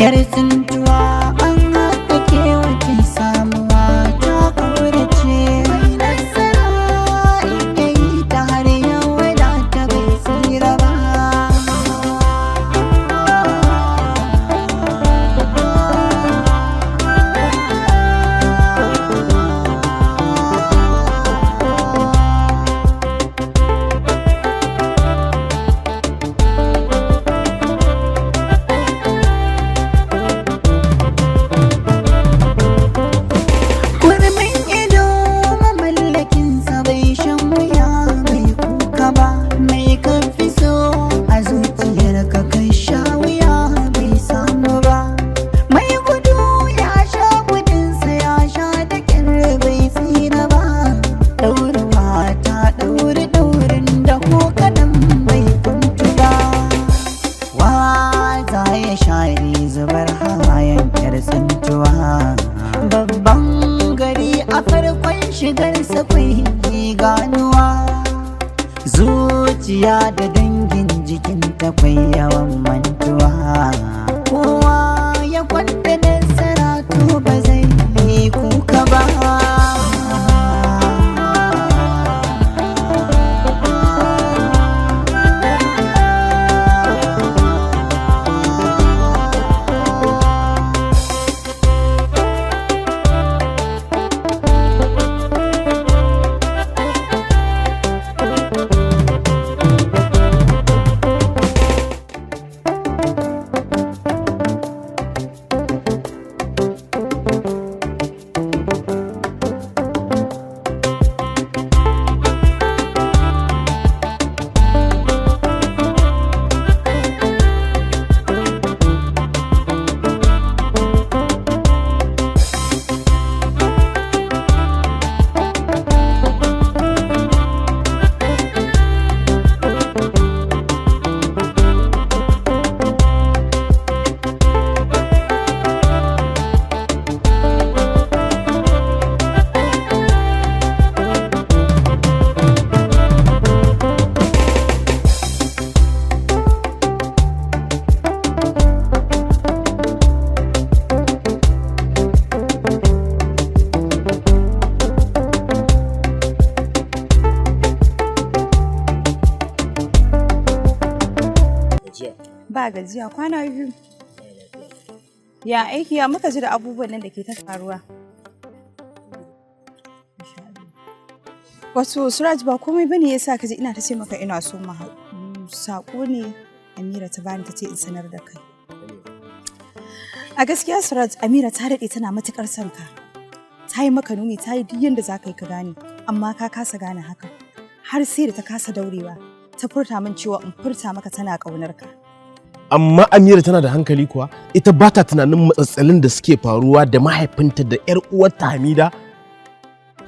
Yar tsintuwa an haka kewace samuwa ta kaurace. Mai nasara in yayi ta har ya wadata bai tsira ba. Kurmin ido mamallakinsa bai shan wuya bai kuka ba. Mai kan fi so a zuciyar ka kai sha wuya bai samu ba. Mai gudu ya sha gudunsa ya sha da kyar bai tsira ba. Ɗauri mata ɗauri ɗaurin da ko kaɗan bai kuntu ba. Wa za ya share zubar hawayen yar tsintuwa? Babban gari a farkon shigar kwai ganuwa. Zuciya da dangin jikinta kwai yawan mantuwa. Kowa ya kwanta nasara to ba zai yi kuka ba. Ba gajiya, kwana biyu. Ya aiki, ya muka ji da abubuwan nan da ke ta faruwa? Wato Suraj, ba komai bane yasa ka ji ina ta ce maka ina so mu haɗu. Saƙo ne Amira ta bani, ta ce in sanar da kai. A gaskiya Suraj, Amira ta daɗe tana matuƙar son ka. Ta yi maka nuni, ta yi duk yadda za ka yi ka gane, amma ka kasa gane haka. Har sai da ta kasa daurewa, ta furta min cewa in furta maka tana ƙaunar ka. Amma Amira tana da hankali kuwa? Ita ba ta tunanin matsatsalin da suke faruwa da mahaifinta da yar uwarta Hamida?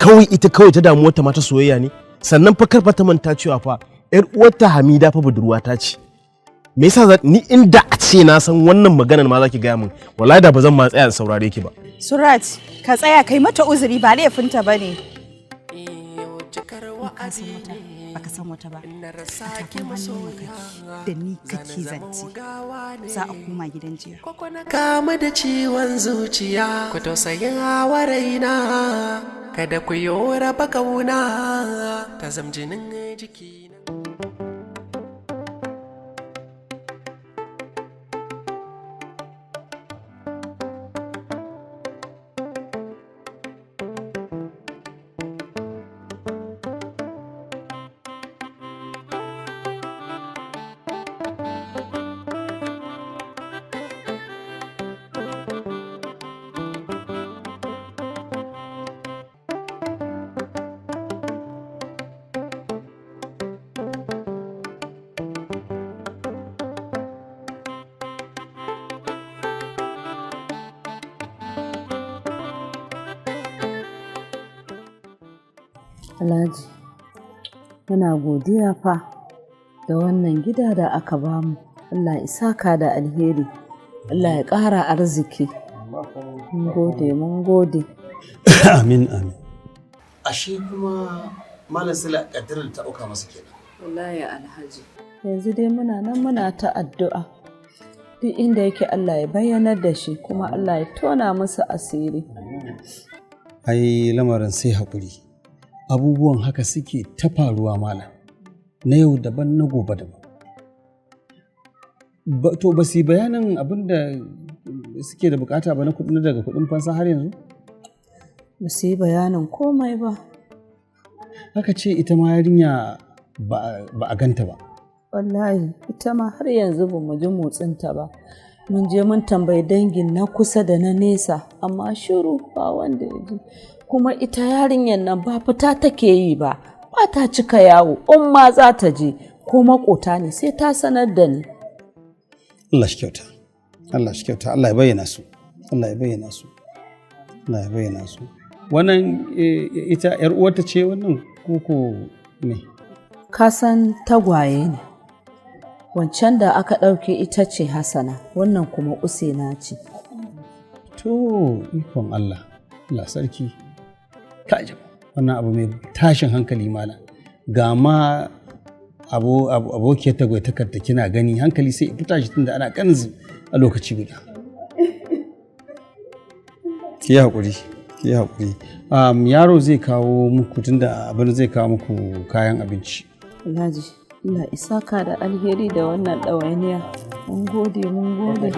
Kawai ita kawai ta damuwarta ma ta soyayya ne. Sannan fa karfa ta manta cewa fa yar uwarta Hamida fa budurwata ce. Me yasa ni inda a ce na san wannan maganar ma zaki gaya min, wallahi da ba zan ma tsaya in saurare ki ba. Suraj, ka tsaya kai mata uzuri, ba laifinta bane. Ka san wata, baka san wata ba. A tafin hannun kake da ni kake zance. Za a koma gidan jiya. Kama da ciwon zuciya, ku tausayin hawa raina, kada ku yi raba kauna ta zam jinin jiki. Alhaji, muna godiya fa da wannan gida da aka bamu. Allah ya saka da alheri. Allah ya ƙara arziki. Mun gode, mun gode. Amin, amin. Ashe kuma Malam Sula kaddarar ta auka masa kenan. Wallahi Alhaji. Yanzu dai muna nan muna ta addu'a. Duk inda yake Allah ya bayyanar da shi kuma Allah ya tona musu asiri. Ai lamarin sai haƙuri. Abubuwan haka suke ta faruwa malam. Na yau daban, na gobe daban. To ba su yi bayanin abin da suke da bukata ba na kuɗi daga kuɗin fansa har yanzu? Ba su yi bayanin komai ba. Haka ce ita ma yarinya ba a ganta ba. Wallahi ita ma har yanzu ba mu ji motsinta ba. Mun je mun tambayi dangin na kusa da na nesa, amma shiru, ba wanda ya ji. Kuma ita yarinyar nan ba fita take yi ba, ba ta cika yawo, in ma za ta je ko makota ne sai ta sanar da ni. Allah shi kyauta. Allah shi kyauta. Allah ya bayyana su. Allah ya bayyana su. Allah ya bayyana su. Wannan ita yar uwarta ce wannan koko ne? Ka san tagwaye ne. Wancan da aka ɗauke ita ce Hassana, wannan kuma Usaina ce. To, ikon Allah. Allah sarki. Ka ji wannan abu mai tashin hankali malam. Ga ma abokiyar tagwaitakar ta kina gani, hankali sai ya fita shi tunda ana ganin su a lokaci guda. Ki yi haƙuri, ki yi haƙuri. Yaro zai kawo muku, tunda abin zai kawo muku kayan abinci. Alhaji, Allah ya saka da alheri da wannan ɗawainiya. Mun gode, mun gode.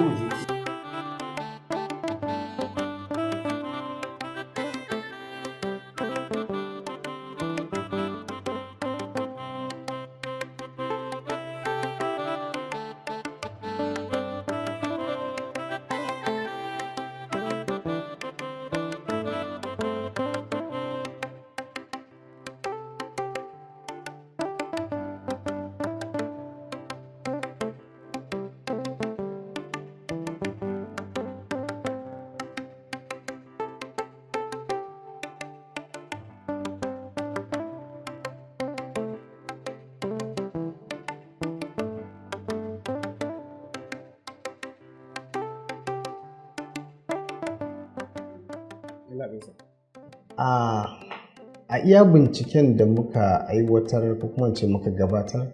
A iya binciken da muka aiwatar, ko kuma in ce muka gabatar,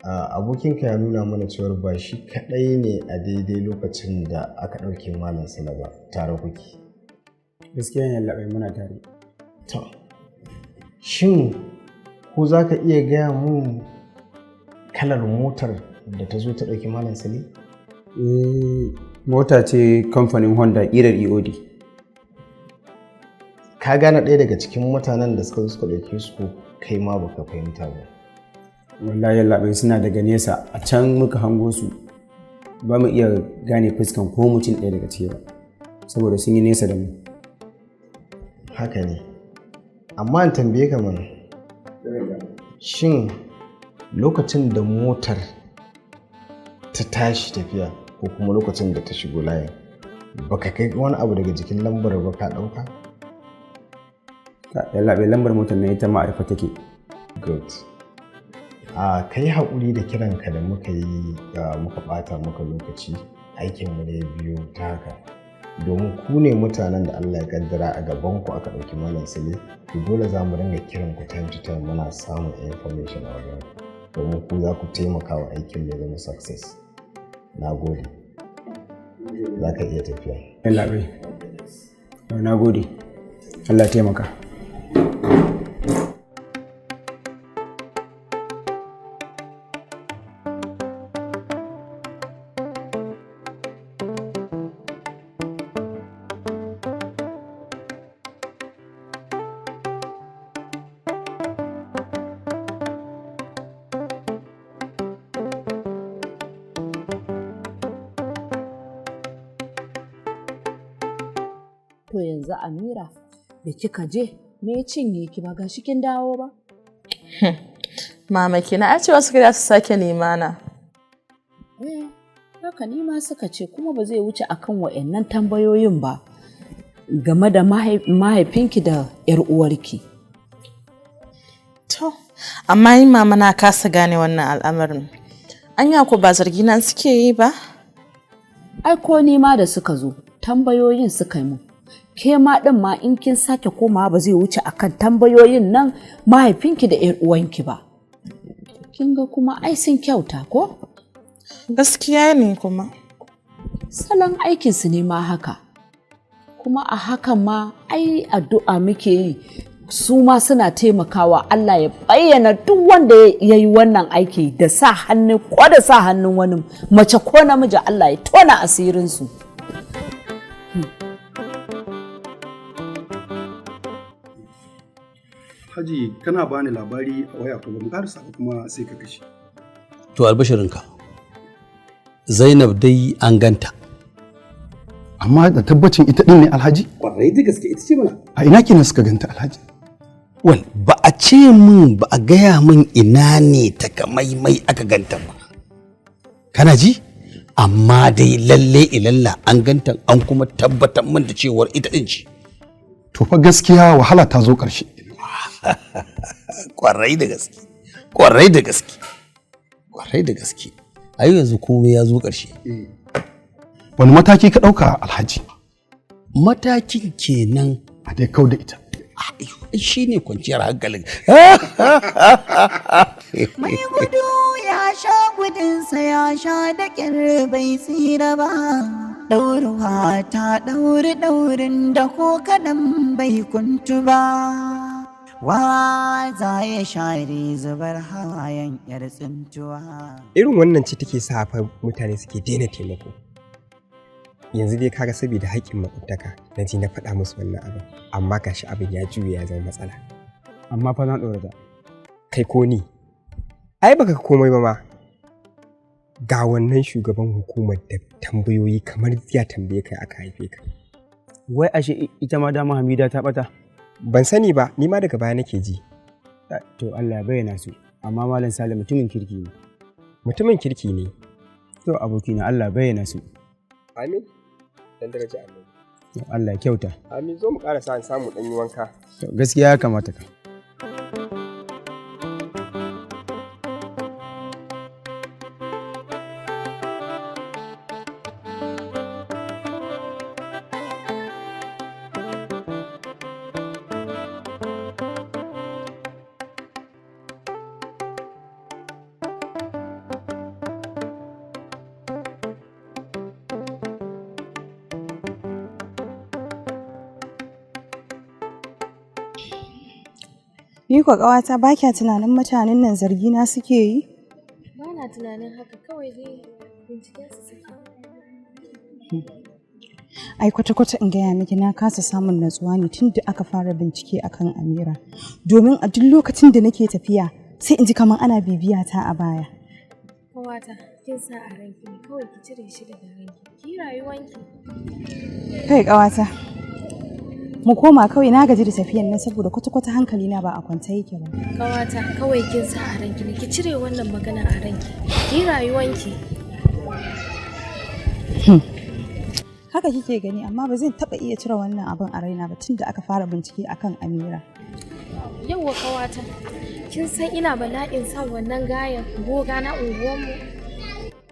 abokinka ya nuna mana cewar ba shi kaɗai ne a daidai lokacin da aka ɗauke Malam Sule ba, tare kuke. Gaskiya ne yallaɓai, muna tare. To, shin ko za ka iya gaya mun kalar motar da ta zo ta ɗauki Malam Sule? Eh, mota ce kamfanin Honda ƙirar EOD. Ka gane ɗaya daga cikin mutanen da suka zo suka ɗauke su, ko kai ma baka fahimta ba? Wallahi yallaɓai, suna daga nesa, a can muka hango su, ba mu iya gane fuskan ko mutum ɗaya daga ciki ba saboda sun yi nesa da mu. Haka ne, amma in tambaye ka mana, shin lokacin da motar ta tashi tafiya ko kuma lokacin da ta shigo layin, baka kai wani abu daga jikin lambar ba ka ɗauka? Yallaɓai, lambar motar na ita ma a rufe take. Good. A kai haƙuri da kiranka da muka yi, muka ɓata maka lokaci. Aikinmu ne biyu ta haka, domin ku ne mutanen da Allah ya kaddara a gaban ku aka ɗauki Malam Sule, to dole za mu ringa kiran ku time to time muna samun information a wajen ku, domin ku za ku taimaka wa aikin ya zama success. Na gode, za ka iya tafiya. Yallaɓai, na gode, Allah taimaka. To yanzu Amira, da kika je me ya cinye ki, ba gashi kin dawo ba? Mama kenan, a ce wasu za su sake nema na. Eh, haka ni ma suka ce, kuma ba zai wuce akan wa'annan tambayoyin ba game da mahaifinki da 'yar uwarki. To, amma yi mama, na kasa gane wannan al'amarin. Anya ko ba zargi na suke yi ba? Ai ko ni ma da suka zo tambayoyin suka yi mun. Ke ma ɗin ma in kin sake komawa ba zai wuce akan tambayoyin nan mahaifinki da 'yar uwanki ba. Kin ga kuma ai sun kyauta ko? Gaskiya ne kuma. Salon aikinsu ne ma haka. Kuma a hakan ma ai addu'a muke yi, su ma suna taimakawa Allah ya bayyana duk wanda ya yi wannan aiki da sa hannu ko da sa hannun wani mace ko namiji, Allah ya tona asirinsu. Haji, kana bani labari a waya, to ba mu karasa ba kuma sai ka kashe. To, albashirinka. Zainab dai an ganta. Amma da tabbacin ita din ne, Alhaji? Kwarai da gaske, ita ce mana. A ina kenan suka ganta, Alhaji? Well, ba a ce min ba, a gaya min ina ne takamaimai aka ganta ba. Kana ji? Amma dai lalle ilalla an ganta, an kuma tabbatar min da cewar ita din ce. To fa gaskiya wahala ta zo ƙarshe. Kwarai da gaske. Kwarai da gaske. Kwarai da gaske. Ai yanzu komai ya zo ƙarshe. Wani mataki ka ɗauka, Alhaji? Matakin kenan. A dai kau da ita. Shi ne kwanciyar hankalin. Mai gudu ya sha gudunsa, ya sha da ƙyar bai tsira ba. Ɗauruwa ta ɗauri ɗaurin da ko kaɗan bai kuntu ba. Wa za ya share zubar hawayen 'yar tsintuwa. Irin wannan ce take sa fa mutane suke daina taimako. Yanzu dai kaga saboda haƙƙin maƙwabtaka na ji na faɗa musu wannan abin, amma gashi abin ya juya ya zama matsala. Amma fa na ɗora. Kai ko ni ai baka komai ba ma. Ga wannan shugaban hukumar da tambayoyi kamar ya tambaye kai aka haife ka. Wai ashe ita ma dama Hamida ta bata? Ban sani ba, ni ma daga baya nake ji. To, Allah ya bayyana su. Amma Malam Sale mutumin kirki ne. Mutumin kirki ne. To abokina, Allah ya bayyana su. Amin, dan daraja annabi. To, Allah ya kyauta. Amin. Zo mu karasa an samu dan yi wanka. To, gaskiya ya kamata ka. Ni ko ƙawata, ba kya tunanin mutanen nan zargi na suke yi? Ba na tunanin haka, kawai dai binciken su suke. Ai kwata-kwata in gaya miki, na kasa samun natsuwa ne tun da aka fara bincike akan Amira. Domin a duk lokacin da nake tafiya sai in ji kamar ana bibiya ta a baya. Kawata, kin sa a ranki ne, kawai ki cire shi daga ranki. Ki rayuwanki. Kai ƙawata, mu koma kawai, na gaji da tafiyan nan saboda kwata-kwata hankali na ba a kwance yake ba. Kawata, kawai kin sa a ranki ne, ki cire wannan magana a ranki. Ki rayuwanki. Haka kike gani, amma ba zan taɓa iya cire wannan abin a raina ba tun da aka fara bincike akan Amira. Yauwa kawata, kin san ina bala'in son wannan gayan goga na unguwanmu?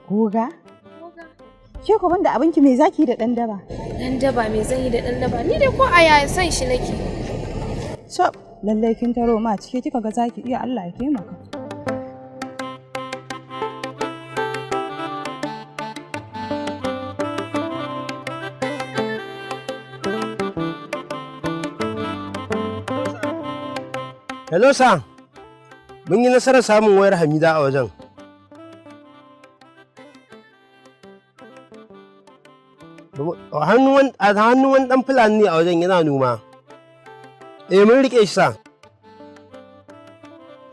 Goga? Ke ko banda abinki, me zaki da ɗan daba? Dan daba, me zan yi da dan daba? Ni dai ko a yaya son shi nake. So, lallai kin taro ma cike kika ga zaki iya, Allah ya taimaka. Hello sir. Mun yi nasarar samun wayar Hamida a wajen. A hannun wani ɗan Fulani ne a wajen yana noma. Eh, mun rike shi sir.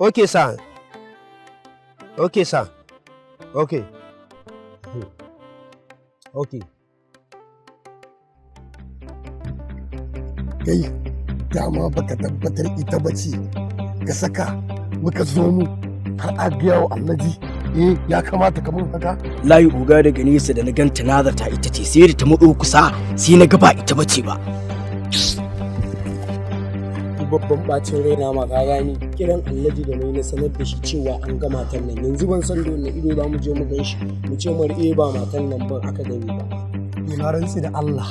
Okay sir. Okay sir. Okay. Okay. Kai dama baka tabbatar ita bace ka saka muka zo mu har a gaya wa Alhaji. Eh, ya kamata kamar haka. Layi oga, daga nesa da na ganta na zata ita ce, sai da ta matso kusa sai na ga ba ita bace ba. Babban bacin raina ma, ka gani, kiran Alhaji da mai na sanar da shi cewa an ga matan nan, yanzu ban san da wanne ido za mu je mu gan shi mu ce mar eh ba matan nan ba aka gani ba. To, na rantsi da Allah,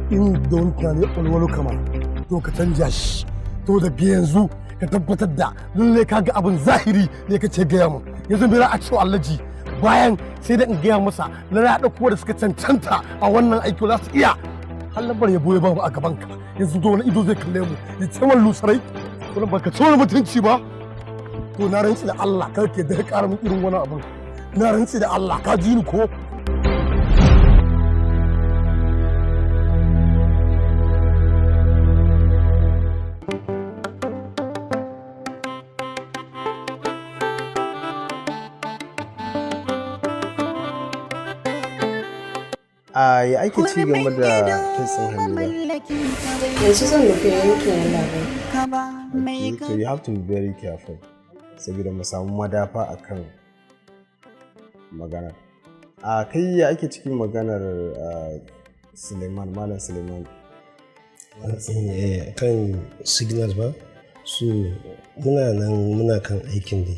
in don tunani walwalo kama to ka canja shi. To, daga yanzu Ka tabbatar da lallai ka ga abin zahiri ne kace gaya mun. Yanzu me za a ce wa Alhaji bayan sai da in gaya masa na ya ɗauko da suka cancanta a wannan aiki za su iya har lambar yabo ya bamu a gaban ka. Yanzu da wani ido zai kalle mu ya ce wani lusarai? Wani baka ci wani mutunci ba. To, na rantsi da Allah kar ke da ƙara min irin wani abun. Na rantsi da Allah, ka ji ni ko? A ya ake ci game da case ɗin Hamida? Yanzu zan nufi yankin, yallaɓai. Okay, so you have to be very careful saboda mu samu madafa akan magana. A kai, ya ake cikin maganar Suleiman, Malam Suleiman? Kan signals ba so muna nan muna kan aikin dai.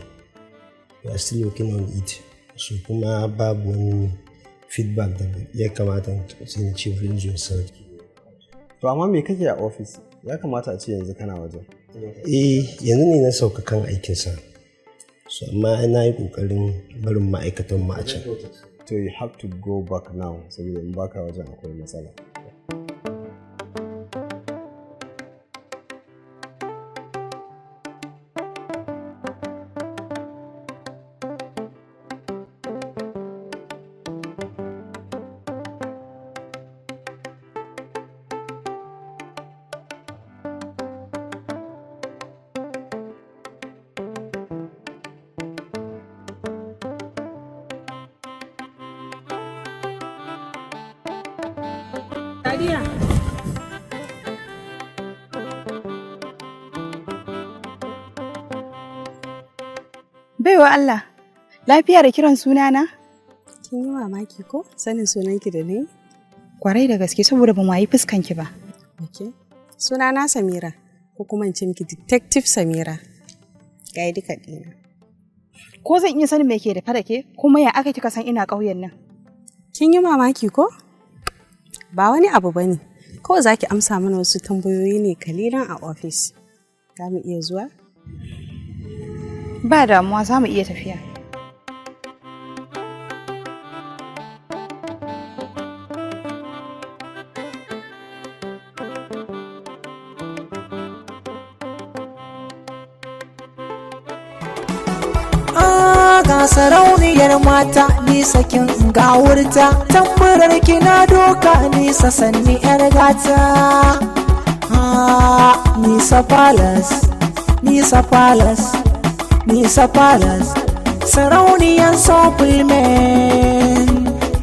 We are still working on it. So kuma babu wani feedback da ya kamata sai na ce bari in zo in sanar. To, amma me kake a office? Ya kamata a ce yanzu kana wajen. Eh, yanzu ne na sauka kan aikinsa. So amma na yi kokarin barin ma'aikatan mu a can. To, you have to go back now saboda in baka wajen akwai matsala. Sadiya. Baiwa Allah, lafiya da kiran sunana? Kin yi mamaki ko sanin sunanki da ne? Kwarai da gaske, saboda ban wayi fuskanki ba. Ok. Sunana Samira, ko kuma in ce miki Detective Samira. Ga duka ɗina. Ko zan iya sanin me ke da ke, kuma ya aka kika san ina ƙauyen nan? Kin yi mamaki ko? Ba wani abu bane. Kawai za ki amsa mana wasu tambayoyi ne kalilan a ofis. Za mu iya zuwa? Ba damuwa, za mu iya tafiya. Ga sarauniyar mata, ni sakin gawurta, tamburar kina doka, nisa sanni yar gata. Ah, Nisa Palace, Nisa Palace, Nisa Palace, sarauniyar supplement,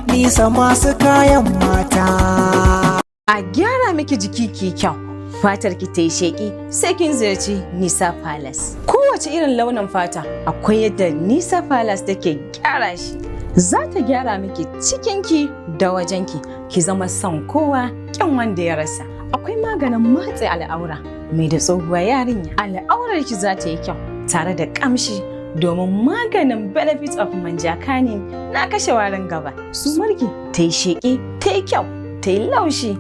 nisa masu kayan mata. A gyara miki jiki ki kyau, fatar ki ta yi sheƙi, sai kin ziyarci Nisa Palace. Kowace irin launin fata akwai yadda Nisa Palace take gyara shi. Za ta gyara miki cikinki da wajenki, ki zama son kowa, kin wanda ya rasa. Akwai maganin matse al'aura mai da tsohuwa yarinya. Al'aurar ki za ta yi kyau tare da kamshi domin maganin Benefit of Manjakani na kashe warin gaba. Sumarki ta yi sheƙi, ta yi kyau, ta yi laushi,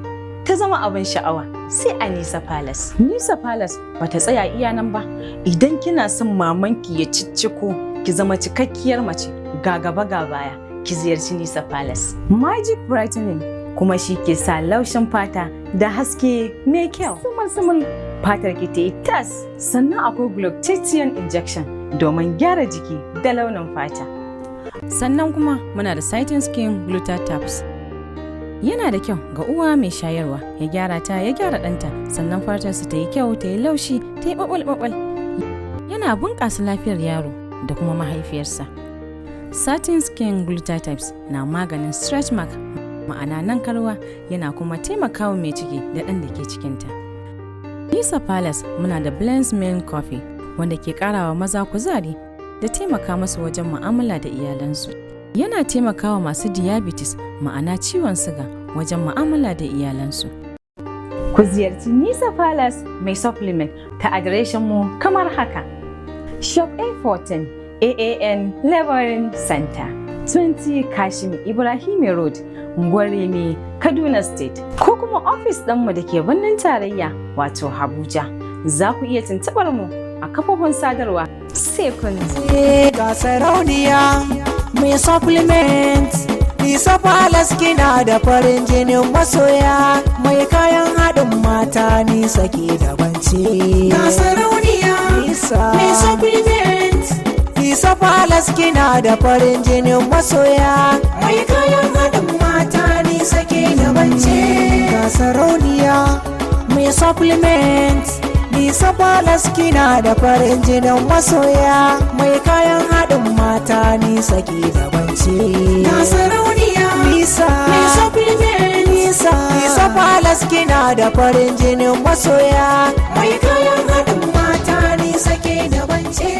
ta zama abin sha'awa sai a Nisa Palace. Nisa Palace bata tsaya iya nan ba. Idan kina son mamanki ya cicciko, ki zama cikakkiyar mace ga gaba ga baya, ki ziyarci Nisa Palace. Magic Brightening kuma shi ke sa laushin fata da haske mai kyau. Sumul sumul fatar ki ta yi tas. Sannan akwai glutathione injection domin gyara jiki da launin fata. Sannan kuma muna da Satin Skin Glutatabs. Yana da kyau ga uwa mai shayarwa, ya gyara ta, ya gyara ɗanta, sannan fatarsa ta yi kyau, ta yi laushi, ta yi ɓaɓal-ɓaɓal. Yana bunƙasa lafiyar yaro da kuma mahaifiyarsa. Satin Skin Glutatypes na maganin stretch mark, ma'ana nan karwa, yana kuma taimakawa mai ciki da ɗan da ke cikinta. Nisa Palace muna da Blends Men Coffee wanda ke ƙarawa maza kuzari da taimaka masu wajen mu'amala da iyalansu. Yana taimakawa masu diabetes, ma'ana ciwon siga, wajen mu'amala da iyalansu. Ku ziyarci Nisa Palace mai supplement ta adireshin mu kamar haka. Shop A14, AAN Laboring Center, 20 Kashim Ibrahim Road, Ngwarimi, Kaduna State. Ko kuma ofis ɗinmu da ke birnin tarayya, wato Abuja. Za ku iya tuntuɓar mu a kafofin sadarwa. Sai kun Ga sarauniya mai supplement, Nisa Palace, kina da farin jinin masoya, mai kayan haɗin mata, nisa ke daban ce. Ga sarauniya mai supplement, Nisa Palace, kina da farin jinin masoya, mai kayan haɗin mata, nisa ke daban ce. Ga sarauniya mai supplement, Nisa Palace, kina da farin jinin masoya, mai kayan haɗin mata, nisa ke daban ce. Ga sarauniya Nisa mai supplement, Nisa, Nisa Palace, kina da farin jinin masoya, mai kayan haɗin mata, nisa ke daban ce.